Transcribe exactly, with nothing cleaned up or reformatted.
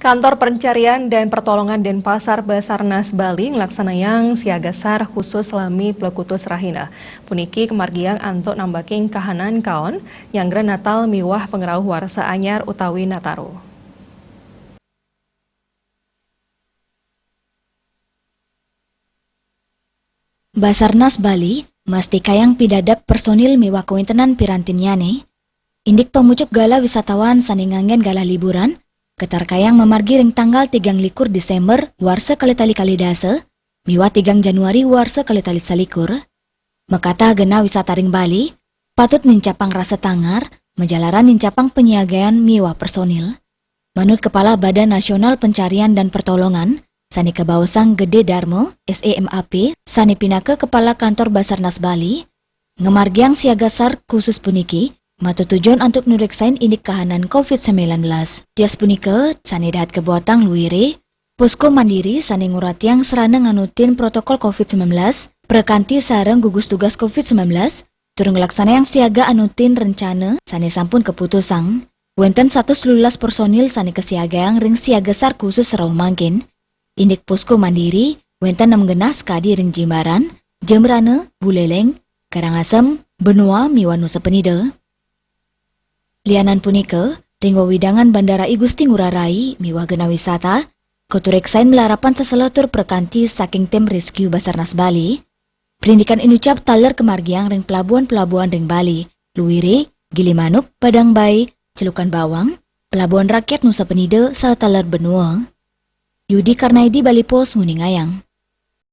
Kantor Pencarian dan Pertolongan Denpasar Basarnas Bali nglaksanayang siaga sar khusus salami Plekutus Rahina. Puniki kamargiang antuk nambaking kahanan kaon nyanggra Natal miwah pangrauh warsa anyar utawi Nataru. Basarnas Bali mastikayang pidadap personil miwah kawéntenan pirantinyané, indik pamucuk galah wisatawan sané nganggén galah liburan, katarkayang mamargi ring tanggal tigang likur Désémber warsa kalih tali kalih dasa miwah tigang Januari warsa kalih tali salikur. Makatah genah wisata ring Bali patut nincapang rasa tangar, majalaran nincapang panyiagaan miwah personil. Manut Kepala Badan Nasional Pencarian dan Pertolongan, sané kabaosang Gedé Darma, S A M A P, sané pinaka Kepala Kantor Basarnas Bali, ngamargiang siaga sar khusus puniki, matutujon antuk nureksain indik kahanan covid sembilan belas. Tios punika, sané dahat kabuatang luiré, Posko Mandiri sané nguratiang sarana nganutin protokol covid sembilan belas, prakanti sareng gugus tugas covid sembilan belas, tur nglaksanayang siaga anutin rencana sané sampun kaputusang. Wénten satus telulas personil sané kasiagayang ring siaga sar khusus rauh mangkin. Indik Posko Mandiri, wénten nem genah sakadi ring Jimbaran, Jembrana, Buléléng, Karangasem, Benoa miwah Nusa Penida. Lianan punika, ring wewidangan Bandara I Gusti Ngurah Rai miwah genah wisata, katureksain malarapan sesela tur prakanti saking tim rescue Basarnas Bali. Prindikan inucap taler kamargiang ring pelabuhan-pelabuhan ring Bali, luiré, Gilimanuk, Padang Bai, Celukan Bawang, Pelabuhan Rakyat Nusa Penida, saha taler Benoa. Yudi Karnaidi, Bali Post, nguningayang.